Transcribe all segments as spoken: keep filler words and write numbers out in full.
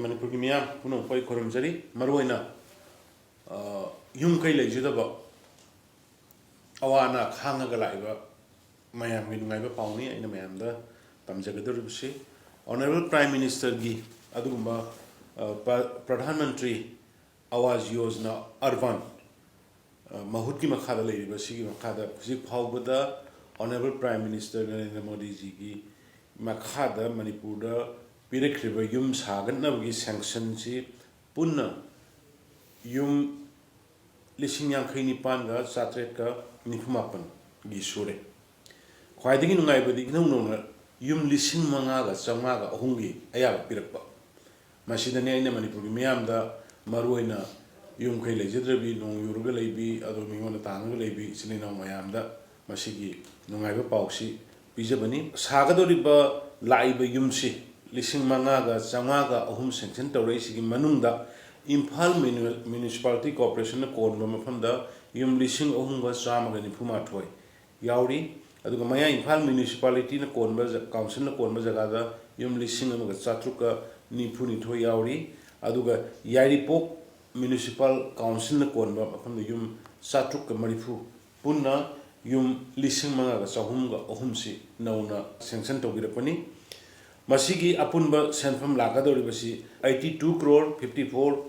ꯃꯅꯤꯄꯨꯔꯒꯤ ꯃꯤꯌꯥꯝ ꯄꯨꯝꯅꯃꯛꯄꯨ ꯑꯩ ꯈꯨꯔꯨꯝꯖꯔꯤ꯫ ꯃꯔꯨꯑꯣꯏꯅ, ꯑ, ꯌꯨꯝ ꯀꯩ ꯂꯩꯖꯗꯕ, ꯑꯋꯥ ꯑꯅꯥ ꯈꯥꯡꯉꯒ ꯂꯥꯛꯏꯕ ꯃꯌꯥꯝꯒꯤ ꯅꯨꯡꯉꯥꯏꯕ ꯄꯥꯎꯅꯤ ꯑꯩꯅ ꯃꯌꯥꯝꯗ ꯇꯝꯖꯒꯗꯧꯔꯤꯕꯁꯤ꯫ Honourable Prime Ministerꯒꯤ ꯑꯗꯨꯒꯨꯝꯕ, ꯑ, ꯄ꯭ꯔ-, ꯄ꯭ꯔꯙꯥꯟ ꯃꯟꯇ꯭ꯔꯤ ꯑꯋꯥꯖ ꯌꯣꯖꯅꯥ ꯑꯔꯕꯥꯟ, ꯑ, ꯃꯍꯨꯠꯀꯤ ꯃꯈꯥꯗ ꯂꯩꯔꯤꯕ ꯁꯤꯒꯤ ꯃꯈꯥꯗ ꯍꯧꯖꯤꯛ ꯐꯥꯎꯕꯗ Honourable Prime Minister ꯅꯔꯦꯟꯗ꯭ꯔ ꯃꯣꯗꯤꯖꯤꯒꯤ ꯃꯈꯥꯗ ꯃꯅꯤꯄꯨꯔꯗ ꯄꯤꯔꯛꯈ꯭ꯔꯤꯕ ꯌꯨꯝ ꯁꯥꯒꯠꯅꯕꯒꯤ sanctionꯁꯤ ꯄꯨꯟꯅ ꯌꯨꯝ ꯂꯤꯁꯤꯡ ꯌꯥꯡꯈꯩ ꯅꯤꯄꯥꯟꯒ ꯆꯥꯇ꯭ꯔꯦꯠꯀ ꯅꯤꯐꯨ ꯃꯥꯄꯟꯒꯤ ꯁꯨꯔꯦ꯫ ꯈ꯭ꯋꯥꯏꯗꯒꯤ ꯅꯨꯡꯉꯥꯏꯕꯗꯤ ꯏꯅꯧ ꯅꯧꯅ ꯌꯨꯝ ꯂꯤꯁꯤꯡ ꯃꯉꯥꯒ ꯆꯥꯝꯃꯉꯥꯒ ꯑꯍꯨꯝꯒꯤ ꯑꯌꯥꯕ ꯄꯤꯔꯛꯄ꯫ ꯃꯁꯤꯗꯅꯤ ꯑꯩꯅ ꯃꯅꯤꯄꯨꯔꯒꯤ ꯃꯤꯌꯥꯝꯗ, ꯃꯔꯨꯑꯣꯏꯅ ꯌꯨꯝ ꯀꯩ ꯂꯩꯖꯗ꯭ꯔꯕꯤ, ꯅꯣꯡ ꯌꯨꯔꯒ ꯂꯩꯕꯤ, ꯑꯗꯣ ꯃꯤꯉꯣꯟꯗ ꯇꯥꯡꯉꯒ ꯂꯩꯕꯤ ꯏꯆꯤꯜ ꯏꯅꯥꯎ ꯃꯌꯥꯝꯗ ꯃꯁꯤꯒꯤ ꯅꯨꯡꯉꯥꯏꯕ ꯄꯥꯎꯁꯤ ꯄꯤꯖꯕꯅꯤ꯫ ꯁꯥꯒꯗꯧꯔꯤꯕ, ꯂꯥꯛꯏꯕ ꯌꯨꯝꯁꯤ ꯂꯤꯁꯤꯡ ꯃꯉꯥꯒ ꯆꯥꯝꯃꯉꯥꯒ ꯑꯍꯨꯝ sanction ꯇꯧꯔꯛꯏꯁꯤꯒꯤ ꯃꯅꯨꯡꯗ ꯏꯝꯐꯥꯜ Muni-, Municipality Corporationꯅ ꯀꯣꯟꯕ ꯃꯐꯝꯗ ꯌꯨꯝ ꯂꯤꯁꯤꯡ ꯑꯍꯨꯝꯒ ꯆꯥꯝꯃꯒ ꯅꯤꯐꯨ ꯃꯥꯊꯣꯏ ꯌꯥꯎꯔꯤ꯫ ꯑꯗꯨꯒ ꯃꯌꯥꯏ ꯏꯝꯐꯥꯜ Municipalityꯅ ꯀꯣꯟꯕ ꯖ-, Councilꯅ ꯀꯣꯟꯕ ꯖꯒꯥꯗ ꯌꯨꯝ ꯂꯤꯁꯤꯡ ꯑꯃꯒ ꯆꯥꯇ꯭ꯔꯨꯛꯀ ꯅꯤꯐꯨ ꯅꯤꯊꯣꯏ ꯌꯥꯎꯔꯤ꯫ ꯑꯗꯨꯒ ꯌꯥꯏꯔꯤꯄꯣꯛ Municipal Councilꯅ ꯀꯣꯟꯕ ꯃꯐꯝꯗ ꯌꯨꯝ ꯆꯥꯇ꯭ꯔꯨꯛꯀ ꯃꯔꯤꯐꯨ, ꯄꯨꯟꯅ ꯌꯨꯝ ꯂꯤꯁꯤꯡ ꯃꯉꯥꯒ ꯆꯍꯨꯝꯒ ꯑꯍꯨꯝꯁꯤ ꯅꯧꯅ sanction ꯇꯧꯕꯤꯔꯛꯄꯅꯤ꯫ ꯃꯁꯤꯒꯤ ꯑꯄꯨꯟꯕ ꯁꯦꯟꯐꯝ ꯂꯥꯛꯀꯗꯧꯔꯤꯕꯁꯤ eighty two crore fifty four,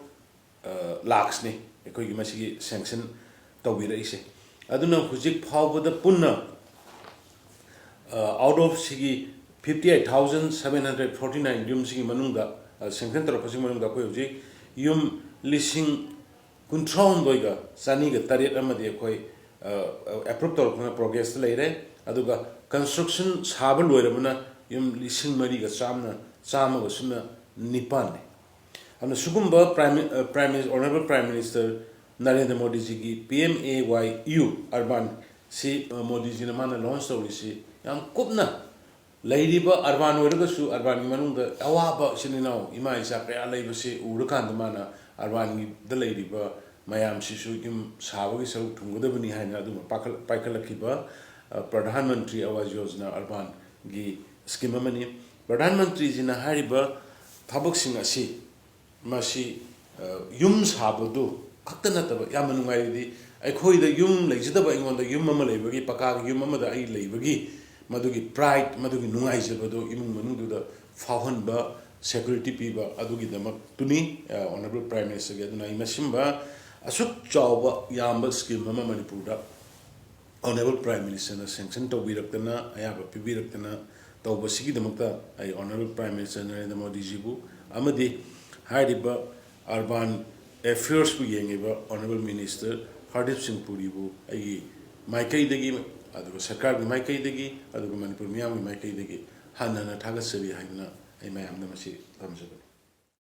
ꯑ, lakhsꯅꯤ ꯑꯩꯈꯣꯏꯒꯤ ꯃꯁꯤꯒꯤ sanction ꯇꯧꯕꯤꯔꯛꯏꯁꯦ꯫ ꯑꯗꯨꯅ ꯍꯧꯖꯤꯛ ꯐꯥꯎꯕꯗ ꯄꯨꯟꯅ, ꯑ, out of ꯁꯤꯒꯤ fifty eight thousand seven hundred forty nine ꯌꯨꯝꯁꯤꯒꯤ ꯃꯅꯨꯡꯗ, ꯑ, sanction ꯇꯧꯔꯛꯄꯁꯤꯒꯤ ꯃꯅꯨꯡꯗ ꯑꯩꯈꯣꯏ ꯍꯧꯖꯤꯛ ꯌꯨꯝ ꯂꯤꯁꯤꯡ ꯀꯨꯟꯊ꯭ꯔꯥ ꯍꯨꯝꯗꯣꯏꯒ ꯆꯅꯤꯒ ꯇꯔꯦꯠ ꯑꯃꯗꯤ ꯑꯩꯈꯣꯏ, ꯑ, approve ꯇꯧꯔꯛꯇꯨꯅ progressꯇ ꯂꯩꯔꯦ꯫ ꯑꯗꯨꯒ construction ꯁꯥꯕ ꯂꯣꯏꯔꯕꯅ ꯌꯨꯝ ꯂꯤꯁꯤꯡ ꯃꯔꯤꯒ ꯆꯥꯝꯅ, ꯆꯥꯝꯃꯒ ꯁꯨꯞꯅ ꯅꯤꯄꯥꯟꯅꯤ꯫ ꯑꯗꯨꯅ ꯁꯤꯒꯨꯝꯕ Prime, ꯑ, Prime Minister, Honourable Prime Minister Narendra ꯃꯣꯗꯤꯖꯤꯒꯤ P M A Y U Urban ꯁꯤ, ꯑ, ꯃꯣꯗꯤꯖꯤꯅ ꯃꯥꯅ launch ꯇꯧꯔꯤꯁꯤ ꯌꯥꯝ ꯀꯨꯞꯅ ꯂꯩꯔꯤꯕ urban ꯑꯣꯏꯔꯒꯁꯨ urbanꯒꯤ ꯃꯅꯨꯡꯗ ꯑꯋꯥꯕ ꯏꯆꯤꯟ ꯏꯅꯥꯎ ꯏꯃꯥ ꯏꯆꯥ ꯀꯌꯥ ꯂꯩꯕꯁꯤ ꯎꯔꯀꯥꯟꯗ ꯃꯥꯅ urbanꯒꯤꯗ ꯂꯩꯔꯤꯕ ꯃꯌꯥꯝꯁꯤꯁꯨ ꯌꯨꯝ ꯁꯥꯕꯒꯤ ꯁꯔꯨꯛ ꯊꯨꯡꯒꯗꯕꯅꯤ ꯍꯥꯏꯅ ꯑꯗꯨꯝꯕ ꯄꯥꯈꯠ-, ꯄꯥꯏꯈꯠꯂꯛꯈꯤꯕ, ꯑ, ꯄ꯭ꯔꯙꯥꯟ ꯃꯟꯇ꯭ꯔꯤ ꯑꯋꯥꯖ ꯌꯣꯖꯅꯥ urbanꯒꯤ scheme ꯑꯃꯅꯤ꯫ ꯄ꯭ꯔꯙꯥꯟ ꯃꯟꯇ꯭ꯔꯤꯖꯤꯅ ꯍꯥꯏꯔꯤꯕ ꯊꯕꯛꯁꯤꯡ ꯑꯁꯤ, ꯃꯁꯤ, ꯑ, ꯌꯨꯝ ꯁꯥꯕꯗꯨ ꯈꯛꯇ ꯅꯠꯇꯕ, ꯌꯥꯝꯅ ꯅꯨꯡꯉꯥꯏꯔꯤꯗꯤ, ꯑꯩꯈꯣꯏꯗ ꯌꯨꯝ ꯂꯩꯖꯗꯕ, ꯑꯩꯉꯣꯟꯗ ꯌꯨꯝ ꯑꯃ ꯂꯩꯕꯒꯤ, ꯄꯀꯥꯒꯤ ꯌꯨꯝ ꯑꯃꯗ ꯑꯩ ꯂꯩꯕꯒꯤ, ꯃꯗꯨꯒꯤ pride, ꯃꯗꯨꯒꯤ ꯅꯨꯡꯉꯥꯏꯖꯕꯗꯨ ꯏꯃꯨꯡ ꯃꯅꯨꯡꯗꯨꯗ ꯐꯥꯎꯍꯟꯕ, security ꯄꯤꯕ, ꯑꯗꯨꯒꯤꯗꯃꯛꯇꯨꯅꯤ, ꯑ, Honourable Prime Minister ꯒꯤ꯫ ꯑꯗꯨꯅ ꯑꯩ ꯃꯁꯤꯒꯨꯝꯕ ꯑꯁꯨꯛ ꯆꯥꯎꯕ, ꯌꯥꯝꯕ scheme ꯑꯃ ꯃꯅꯤꯄꯨꯔꯗ Honourable Prime Minister ꯅ sanction ꯇꯧꯕꯤꯔꯛꯇꯅ, ꯑꯌꯥꯕ ꯄꯤꯕꯤꯔꯛꯇꯅ ꯇꯧꯕꯁꯤꯒꯤꯗꯃꯛꯇ ꯑꯩ Honourable Prime Minister ꯅꯔꯦꯟꯗ꯭ꯔ ꯃꯣꯗꯤꯖꯤꯕꯨ ꯑꯃꯗꯤ ꯍꯥꯏꯔꯤꯕ Urban Affairs ꯄꯨ ꯌꯦꯡꯉꯤꯕ Honourable Minister ꯍꯔꯗꯤꯞ ꯁꯤꯡ ꯄꯨꯔꯤꯕꯨ ꯑꯩꯒꯤ ꯃꯥꯏꯀꯩꯗꯒꯤ, ꯑꯗꯨꯒ ꯁꯔꯀꯥꯔꯒꯤ ꯃꯥꯏꯀꯩꯗꯒꯤ, ꯑꯗꯨꯒ ꯃꯅꯤꯄꯨꯔ ꯃꯤꯌꯥꯝꯒꯤ ꯃꯥꯏꯀꯩꯗꯒꯤ ꯍꯟꯅ ꯍꯟꯅ ꯊꯥꯒꯠꯆꯔꯤ ꯍꯥꯏꯗꯨꯅ ꯑꯩ ꯃꯌꯥꯝꯗ ꯃꯁꯤ ꯊꯝꯖꯕꯅꯤ꯫